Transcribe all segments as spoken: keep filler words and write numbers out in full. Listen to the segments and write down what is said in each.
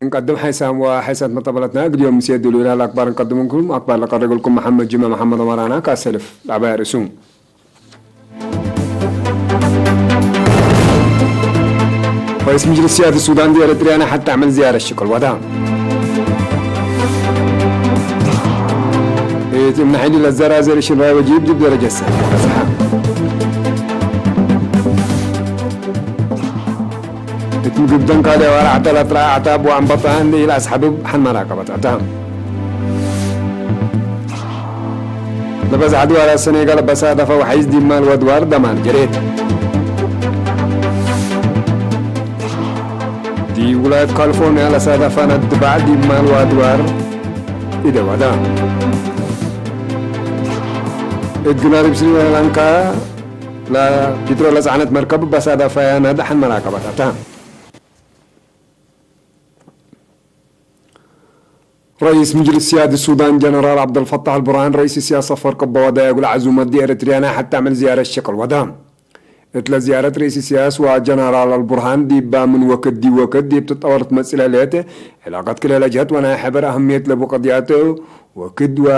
እንቀድም ሐይሳም ወሐይሳት መጠበለትና እግል ዮም ምሴ ድሉይላ ለአክባር እንቀድምኩም። አክባር ለቀርግልኩም መሐመድ ጅመ መሐመድ ኦመራና ካሰልፍ ለአባይ ርእሱ። ረኢስ ምጅልስ ሲያድ ሱዳን ዲብ ኤረትርያ ናይ ሐቲ ዐመል ዝያረት ሽቅል ወዳ። እት እምነ ሐይሊ ለዘራዘር ሽራይ ወጂብ ዲብ ደረጀት ሰኒ በጽሐ። እት ምግብ ደንካልያ ዋርዓተ ለትረአ አዕታብ ወአንበጣ እንዴ ኢለአስሐብብ ሐን መራቀበት አታ። ለበዝሐ ድዋራት ሰኔጋል በሳደፈ ወሐይዝ ዲብ ማል ወአድዋር ደማር ጀሬት። ዲብ ውላየት ካሊፎርንያ ለሳደፈ ነድባዕ ዲብ ማል ወአድዋር ኢደወዳ። እት ግንባር ዲብ ስሪላንካ ለፒትሮል ለጸዕነት መርከብ በሳደፈ ነድ ሐን መራቀበት አታ። ረኢስ ምጅልስ ሲያድ ሱዳን ጀነራል ዐብደልፈታሕ አልቡርሃን፣ ረኢስ ኢሰያስ አፈወርቂ እበ ወደየ እግል ዐዙመት ዲብ ኤረትርያ ናይ ሐቲ ዐመል ዝያረት ሽቅል ወዳ። እትለ ዝያረት ረኢስ ኢሰያስ ወጀነራል አልቡርሃን ዲባ ምን ወክድ ዲብ ወክድ ዲብ ትጠወር ትመጽእ ለህሌት ዕላቀት ክልኤ ለጅሀት ወናይ ሕበር አህምየት ለቡ ቀድያት ወክድ ወ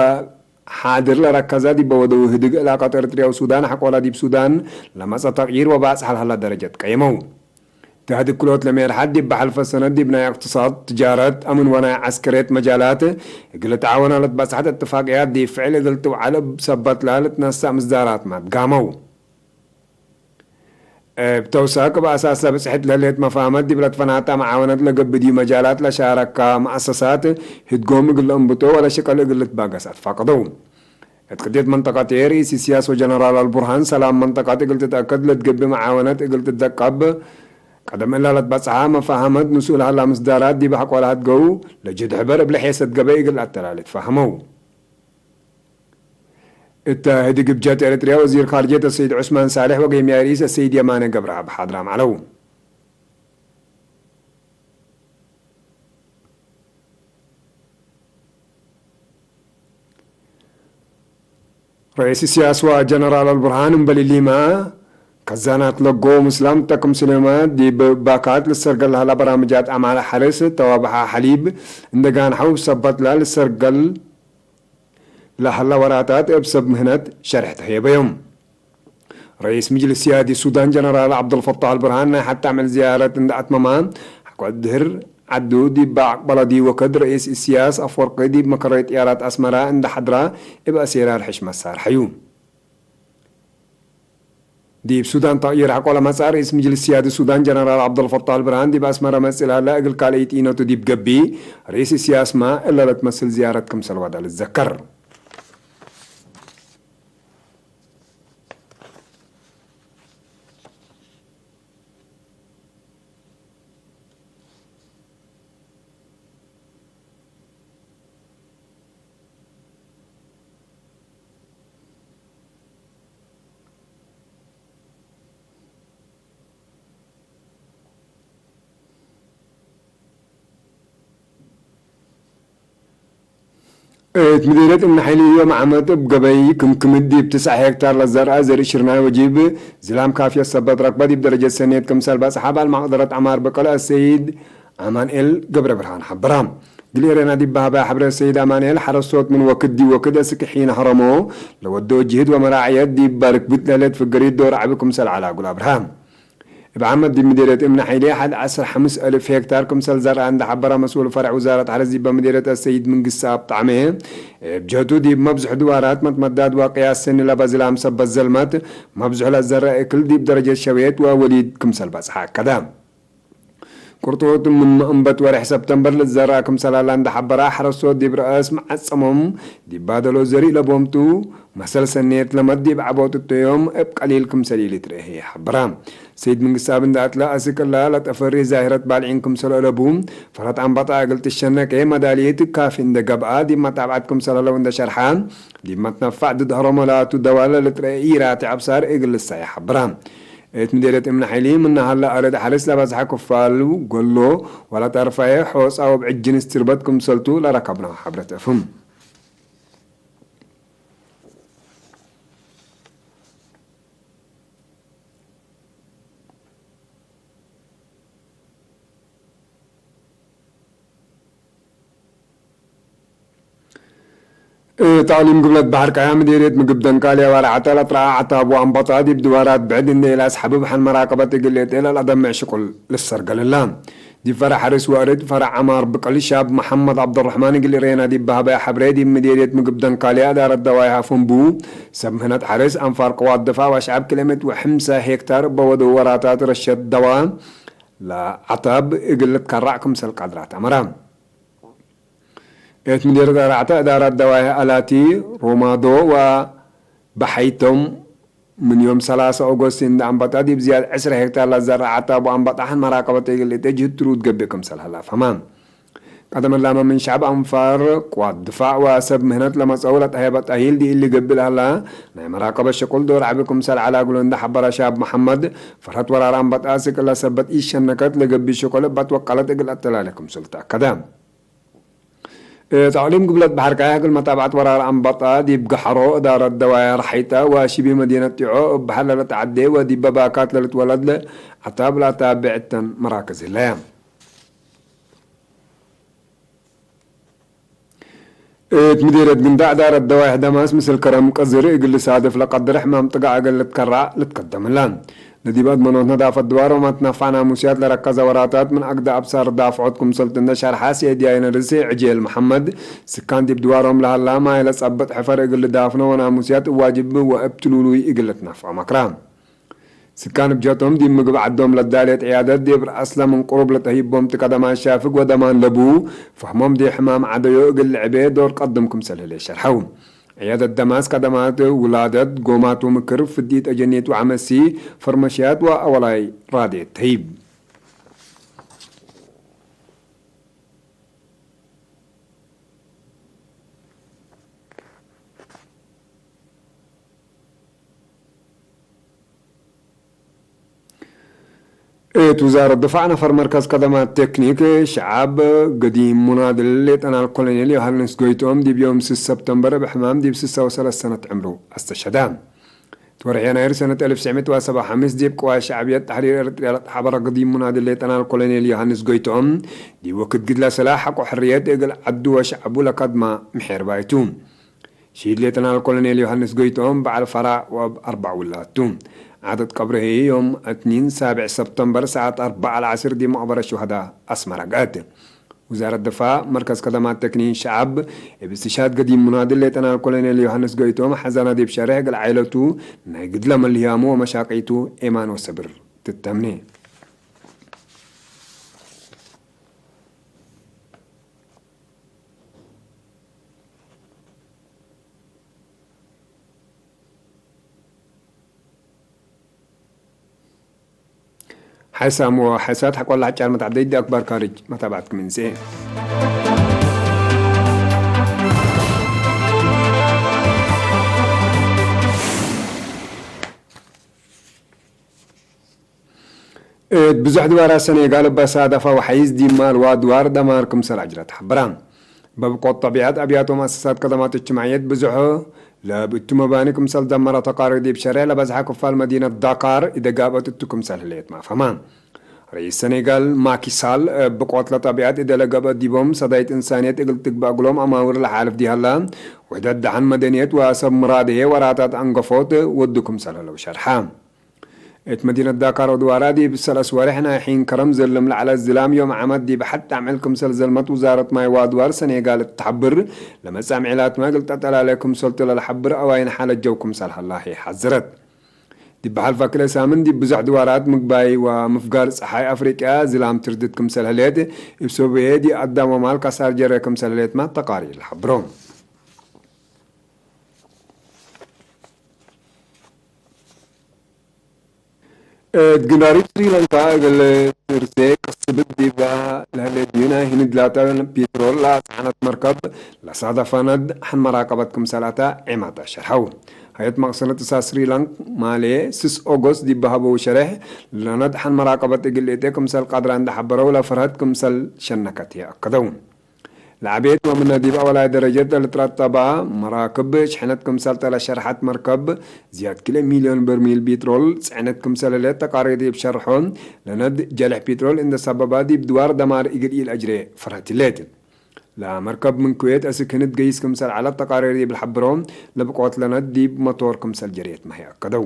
ሓድር ለረከዘ ዲበ ወደው ህድግ ዕላቀት ኤረትርያ ወሱዳን፣ ሐቆለ ዲብ ሱዳን ለመጽአ ተቅዪር ወባጽሕ ለሀላ ደረጀት ቀየመው። ተህድግ ክልኦት ለሜርሐት ዲብ በሐልፈ ሰነት ዲብ ናይ እቅትሳድ፣ ትጃረት፣ አምን ወናይ ዐስከርየት መጃላት እግል ልትዓወነ ለትበጽሐት እትፋቅያት ዲብ ፍዕል እግል ትውዐል እብ ሰበት ለልትነሰእ ምስዳራትመ አድጋመው። እብ ተውሳክ፣ እብ አሳስ ለብጽሕት ለህሌት መፋህመት ዲብ ለትፈናተ መዓወነት ለገብእ ዲብ መጃላት ለሻረካ መአሰሳት ህድጎም እግል ለአንብቶ ወለሽቀል እግል ልትባገስ አትፋቅደው። እት ቅድየት መንጠቀት ርኢስ ኢሰያስ ወጀነራል አልቡርሃን፣ ሰላም መንጠቀት እግል ትትአከድ ለትገብእ መዓወነት እግል ትደቀብ፣ ቀደም እላ ለትበጽሐ መፋህመት ንሱእ ለሀላ ምስዳራት ዲብ ሐቆለ ሀድገው ለጅህድ ሕበር እብ ለሔሰት ገበይ እግል ለአተላሌ ትፋህመው። እተ ህድግ እብ ጀህት ኤረትርያ ወዚር ካርጅየት አሰይድ ዑስማን ሳልሕ ወገይምያይ ርኢስ አሰይድ የማነ ገብረአብ ሓድራም ዐለው። ረኢስ ኢሰያስ ወጀነራል አልቡርሃን እምበል እሊመ፣ ከዛናት ለጎ ምስላም ተክም ስሌመ ዲብ ባካት ልሰርገል ለሀላ በራምጃት አማለ ሐርስ ተዋብሐ ሐሊብ እንደ ጋንሐው ሰበትላ ልሰርገል ለሀላ ወራታት እብ ሰብ ምህነት ሸርሕ ተህየበዮም። ረኢስ ምጅልስ ሲያዲ ሱዳን ጀነራል ዐብዱልፈታሕ አልቡርሃን ናይ ሐቲ ዐመል ዝያረት እንደ አትመመ፣ ሐቆ ድህር ዐዱ ዲብ አቅበለ ዲብ ወክድ ረኢስ ኢሰያስ አፈወርቂ ዲብ መከረይ ጥያራት አስመረ እንደ ሐድረ እብ አሴራር ሕሽመት ሳርሐዩ። ዲብ ሱዳን ተቅዪር ሐቆ ለመጽአ ርኢስ ምጅልስ ሲያዲ ሱዳን ጀነራል ዐብዱልፈታሕ አልቡርሃን ዲብ አስመረ መጽእ ለሀለ እግል ካልአይ ጢኖቱ ዲብ ገብእ፣ ርኢስ ኢሰያስመ እለ ለትመስል ዝያረት ክምሰል ወደ ልትዘከር። እት ምዲርየት እምነ ሐይሊ ዮም ዓመት እብ ገበይ ክምክምት ዲብ ትስዕ ሄክታር ለዘርአ ዘርኢ ሽርናይ ወጂብ ዝላም ካፍየት ሰበት ረክበ ዲብ ደረጀት ሰኔት ክምሰል በጽሐ ባል መቅደረት ዐማር በቀለ አሰይድ አማንኤል ገብረብርሃን ሐበረ። እግል ኤረና ዲብ በሀበ ሐብረ ሰይድ አማንኤል ሐረስቶት ምን ወክድ ዲብ ወክድ አስክ ሒን ሀረሞ ለወደው ጅህድ ወመራዕየት ዲብ ባርክብት ለህሌት ፍገሪት ዶር ዐቢ ክምሰል ዐለ እግል አብርሀ። እብ ዓመት ዲብ ምዴርየት እምነ ሐይሌ ሐድ ዐስር ሐምስ አልፍ ሄክታር ክምሰል ዘርአ እንደ ሐበረ መስኡል ፈርዕ ውዛረት ሐርስ ዲበ ምዴርየት አሰይድ ምንግስተአብ ጣዕሜ፣ እብ ጀህቱ ዲብ መብዝሑ ድዋራት መትመዳድ ወቅያስ ሰኒ ለበዝላም ሰበት ዘልመት መብዝሑ ለዘርአ እክል ዲብ ደረጀት ሸዌት ወወሊድ ክምሰል በጽሐ አከደ። ቅርጡት ምን መአንበት ወሬሕ ሰብተምበር ልትዘረአ ክምሰል ሀላ እንደ ሐበረ፣ ሐረስቶት ዲብ ረአስ መዓጸሞም ዲብ ባደሎ ዘሪእ ለቦምቱ፣ መሰል ሰኔት ለመት ዲብ ዐቦት እተዮም እብ ቀሊል ክምሰል ኢልትርኤ ህዬ ሐበረ። ሰይድ ምንግስተአብ እንደ አትለ፣ አስክ እለ ለጠፈሪ ዛሂረት ባልዒን ክምሰል አለቡ፣ ፈረት አንበጣ እግል ትሸነቄ መዳልየት ካፊ እንደ ገብአ ዲብ መታብዐት ክምሰል ሀለው እንደ ሸርሐ፣ ዲብ መትነፋዕ ድድ ሀረሞ ለአቱ ደዋለ ልትረኤ ኢራቲ አብሳር እግል ልሳየ ሐበረ። እት ምዴርየት እምነ ሐይሊ ምነ ሀለ አረድ ሐርስ ለበዝሐ ክፋሉ ገሎ ወለጠርፋየ ሖጻ ወብዕጅንስ ትርበት ክምሰልቱ ለረከብነሁ ሐብረት እፍም። እት አቅሊም ግብለት በሐር ቀያ ምዴርየት ምግብ ደንካልያ ዋርዓተ ለጥረአ ዐታብ ወአንበጣ ዲብ ድዋራት ብዕድ እንዴ ኢለአስሐብብ ሐን መራቀበት እግል ሌጠ ለለአደምዕ ሽቁል ልሰርገል እላ። ዲብ ፈረዕ ሐርስ ወእርድ ፈረዕ ዐማር ብቅል ሻብ መሐመድ ዐብዱረሕማን እግል እሬና ዲብ በሀበያ ሐብሬ ዲብ ምዴርየት ምግብ ደንካልያ እዳረት ደዋይ ሐፎም ቡ፣ ሰብ ምህነት ሐርስ፣ አንፋር ቅዋት ድፋዕ ወአሽዓብ ክልኤምእት ወሐምሳ ሄክታር እበ ወደው ወራታት ረሸት ደዋ ለዐታብ እግል ልትከራዕ ክምሰል ቃድራት አመራ። እት ምዴርየት አርዓተ እዳራት ደዋይ አላቲ፣ ሮማዶ ወበሐይቶም ምን ዮም ሰላሰ ኦጎስት እንደ አንበጣ ዲብ ዝያድ ዕስረ ሄክታር ለዘርአ ዐጣቡ አንበጣ ሐን መራቀበት እግል እቴ ጅህት ትሩድ ገብእ ክምሰል ሀላ ፈማ። ቀደም ላመ ምን ሸዕብ አንፋር፣ ቅዋት ድፋዕ ወሰብ ምህነት ለመጸው ለጠሀበ ጠሂል ዲኢሊ ገብእ ለሀላ ናይ መራቀበት ሸቁል ዶር ዐቢ ክምሰል ዐለ እግሉ እንደ ሐበረ ሻብ መሐመድ፣ ፈርሀት ወራር አንበጣ ስክ ለሰበት ኢሸነከት ለገብእ ሸቁል እበ ትወቀለት እግል አተላሌ ክምሰል ተአከደ። እት አቅሊም ግብለት በሐር ቀያ እግል መታብዐት ወራር አንበጣ ዲብ ገሐሮ፣ እዳረት ደዋየር ሐይጠ ወሺቢ መዲነት ጢዖ እብ በሐር ለልትዐዴ ወዲበ ባካት ለልትወለድ ዐታብ ለአታብዕ እተን መራክዝ ህለየ። እት ምዴርየት ግንዳዕ እዳረት ደዋይሕ ደማስ ምስል ከረም ቀዝር እግል ልሳድፍ ለቀድር ሕማም ጥጋዕ እግል ልትከራዕ ልትከደም ህለ። ለዲብ አድመኖት ነዳፈት ድዋሮም አትናፋዕ ናሙስያት ለረከዘ ወራታት ምን አግደ አብሳር ዳፍዖት ክምሰልቱ እንደ ሸርሐ ሴድያይ ነርስ ዕጄል መሐመድ፣ ስካን ዲብ ድዋሮም ለሀላ ማይ ለጸብጥ ሕፈር እግል ልዳፍኖ ወናሙስያት እብ ዋጅብ ወእብ ትሉሉይ እግል ልትናፍዖ መክራ። ስካን እብ ጀቶም ዲብ ምግብ ዐዶም ለዳሌት ዕያደት ዲብ ረአስለ ምን ቅሩብ ለተሂቦም ቲ ከደማት ሻፍግ ወደማን ለቡ፣ ፈህሞም ዲብ ሕማም ዐደዮ እግል ልዕቤ ዶር ቀድም ክምሰል ህሌ ሸርሐው። ዕያደት ደማስ ከደማት ውላደት፣ ጎማት ወምክር፣ ፍዲት፣ አጀኒት ወዐመሲ፣ ፈርመሽያት ወአወላይ ራድየት ተህይብ። እት ውዛረት ድፋዕ ነፈር መርከዝ ከደማት ቴክኒክ ሸዓብ ገዲም ሙናድል ሌጠናል ኮሎኔል ዮሐንስ ጎይትኦም ዲብ ዮም ስስ ሰብተምበር እብ ሕማም ዲብ ስሳ ወሰለስ ሰነት ዕምሩ አስተሸደ። እት ወርሕ የናይር ሰነት አልፍ ትሰዕ ምእት ወሰብዓ ወሐምስ ዲብ ቅዋት ሸዕብየት ተሕሪር ኤረትርያ ለተሓበረ ገዲም ሙናድል ሌጠናል ኮሎኔል ዮሐንስ ጎይትኦም ዲብ ወክድ ግድለ ሰላሕ ሐቆ ሕርየት እግል ዐዱ ወሸዕቡ ለከድማ ምሔርባይ ቱ። ሺድ ሌተናል ኮሎኔል ዮሐንስ ጎይትኦም በዐል ፈራዕ ወእብ አርበዕ ውላድ ቱ። ዓደት ቀብሩ ህዬ ዮም እትኒን ሳብዕ ሰብተምበር ሰዓት አርበዕ ለዐስር ዲብ መቅበረት ሹሀዳ አስመረ ገአት። ውዛረት ድፋዕ፣ መርከዝ ከደማት ተክኒን ሸዐብ፣ እብ እስትሽሃድ ገዲም ሙናድል ሌተናል ኮሎኔል ዮሐንስ ጎይትኦም ሐዘነ ዲብ ሸሬሕ እግል ዓኢለቱ ናይ ግድለ መልህያሙ ወመሻቂቱ ኤማን ወሰብር ትተምኔ። ሓይሳም ወሓይሳት ሐቆለ ሐጫር መትዐደይት ዲብ አክባር ካርጅ መታብዐትኩም እንሴ። እት ብዙሕ ድዋራት ሰኔጋል እበ ሳደፈ ወሐይዝ ዲብ ማል ወአድዋር ደማር ክምሰል አጅረ ተሐብራ። በብቆት ጠቢዐት፣ አብያት ወመአሰሳት ከደማት እጅትማዕየት ብዙሕ ለእብ እቱ መባኒ ክምሰል ደመረ ተቃሪር ዲብ ሸሬሕ ለበዝሐ ክፋል መዲነት ዳካር ኢደጋብአት እቱ ክምሰል ህሌት ማፈማ። ረኢስ ሰኔጋል ማኪ ሳል እብ ብቆት ለጠቢዐት እደ ለገብአ ዲቦም ሰዳይት እንሳንየት እግል ትግበእ እግሎም አማውር ለሓልፍ ዲሀላ፣ ውሕደት ደሐን መደንየት ወሰብ ምራድ ህዬ ወራታት አንገፎት ወዱ ክምሰል ህለው ሸርሐ። እት መዲነት ዳካር ወድዋራ ዲብ ሰለስ ወሬሕ ናይ ሒን ከረም ዘልም ለዐለ ዝላም ዮም ዓመት ዲብ ሐድ አምዕል ክምሰል ዘልመት ውዛረት ማይ ወአድዋር ሰኔጋል እት ተሐብር፣ ለመጽእ አምዒላትመ እግል ጠጠላሌ ክምሰልቱ ለለሐብር አዋይን ሓለት ጀው ክምሰል ሀላ ህይ ሐዝረት። ዲብ ሐልፈ ክልኤ ሳምን ዲብ ብዙሕ ድዋራት ምግባይ ወምፍጋር ጸሓይ አፍሪቅያ ዝላም ትርድት ክምሰል ህሌት፣ እብ ሰበብዬ ዲብ አዳም ወማል ከሳር ጀሬ ክምሰል ህሌትመ ተቃሪር ለሐብሮ። እት ግንዳሪት ስሪላንካ እግል ትርሴ ቅስብት ዲበ ለህሌት ዲዩ ናይ ህንድላተ ፒትሮል ለአጽዐነት መርከብ ለሳደፈ ነድ ሐን መራቀበት ክምሰል አተ ዔማተ ሸርሐው። ሀየት መቅሰለት እሳት ስሪላንክ ማሌ ስስ ኦጎስት ዲብ ሀበው ሸሬሕ ለነድ ሐን መራቀበት እግል እቴ ክምሰል ቀድረ እንደ ሐበረው ለፈርሀት ክምሰል ሸነከት የአከደው። ለዐቤት ወምነ ዲብ አወላይ ደረጀት ለልትረጠበ መራክብ ሽሕነት ክምሰልተ ለሸርሐት መርከብ፣ ዝያድ ክልኤ ሚልዮን በርሚል ፒትሮል ጽዕነት ክምሰል ህሌት ተቃሪር ዲብ ሸርሖ፣ ለነድ ጀልሕ ፒትሮል እንደ ሰበበ ዲብ ድዋር ደማር እግል ኢለአጅሬ ፈርሀት ህሌት። ለመርከብ ምን ኩዌት እስክ ህንድ ገይስ ክምሰል ዐለት ተቃሬር ዲብ ለሐብሮ፣ ለብቆት ለነድ ዲብ መቶር ክምሰል ጀርየት መህይ አከደው።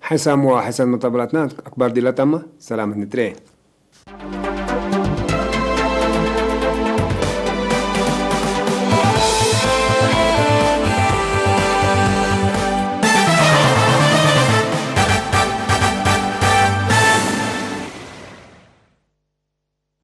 ሕሳም ወሐሰን መተብላትና አክባር ዲላ ታማ ሰላም ንትሬ።